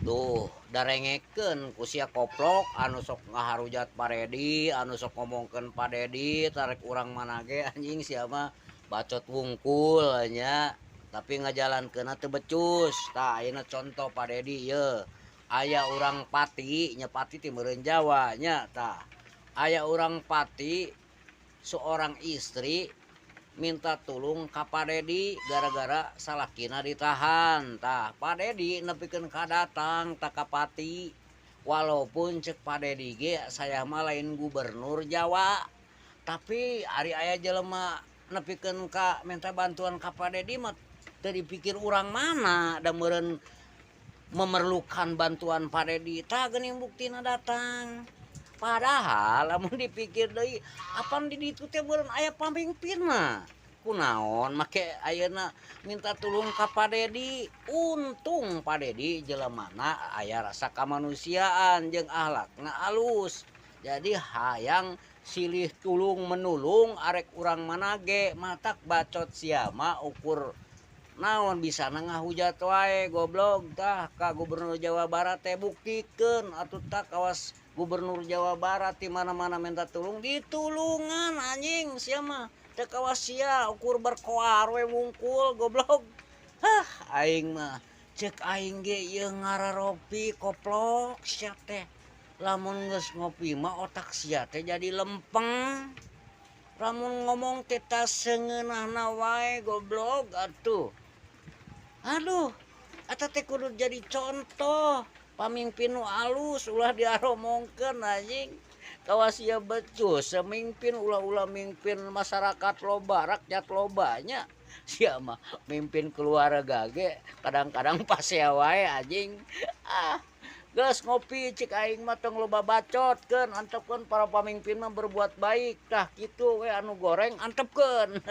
Tuh, darengekeun ku sia koplok anu sok ngaharujat Pak Dedi, anu sok ngomongkeun Pak Dedi, tarik urang mana ge anjing sia mah bacot wungkul nya, tapi ngajalankeunna teu becus. Tah, ayeuna contoh Pak Dedi ye. Aya urang Pati nya, Pati ti meureun Jawa nya tah. Aya urang Pati, seorang istri minta tulung ka Pak Dedi gara-gara salakina ditahan. Tah, Pak Dedi nepikeun ka datang tah ka Pati. Walaupun cek Pak Dedi ge, saya mah lain gubernur Jawa. Tapi ari aya jelema nepikeun ka minta bantuan ka Pak Dedi mah teu dipikir urang mana da meureun memerlukan bantuan Pak Dedi. Tah, geuning buktina datang. Padahal lamun dipikir deui, apan di ditu teh meureun aya pamimpinna. Kunaon make ayeuna minta tulung ka Pak Dedi? Untung Pak Dedi jelemana aya rasa kamanusiaan jeung akhlakna alus. Jadi hayang silih tulung menulung arek urang mana ge. Matak bacot sia mah ukur naon bisana ngahujat wae, goblok. Tah, ka Gubernur Jawa Barat teh buktikeun atuh tah, kawas Gubernur Jawa Barat di mana-mana minta tulung ditulungan, anjing. Sia mah teu kawas sia, ukur berkoar we wungkul, goblok. Hah, aing mah cek aing ge ieu ngararopi koplok. Sia teh lamun geus ngopi mah otak sia teh jadi lempeng, lamun ngomong teh tas seungeunahna wae, goblok atuh. Aduh, eta teh kudu jadi contoh pamimpin nu alus, ulah diaromongkeun, anjing. Kawas sia becus semimpin, ulah-ulah mimpin masyarakat loba, rakyat loba nya. Sia mah mimpin keluarga ge kadang-kadang pasea wae, anjing. Ah, geus ngopi cik aing mah, tong loba bacot keun, antepkeun. Para pamimpin mah berbuat baik, tah kitu we anu goreng antepkeun.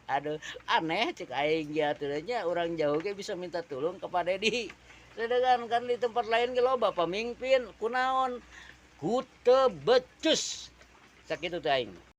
Aduh, aneh cek aing ge atuh nya, urang jauh ge bisa minta tulung ke Pak Dedi. Sedangkan kan di tempat lain ge loba pamimpin, kunaon ku teu becus? Sakitu teh aing.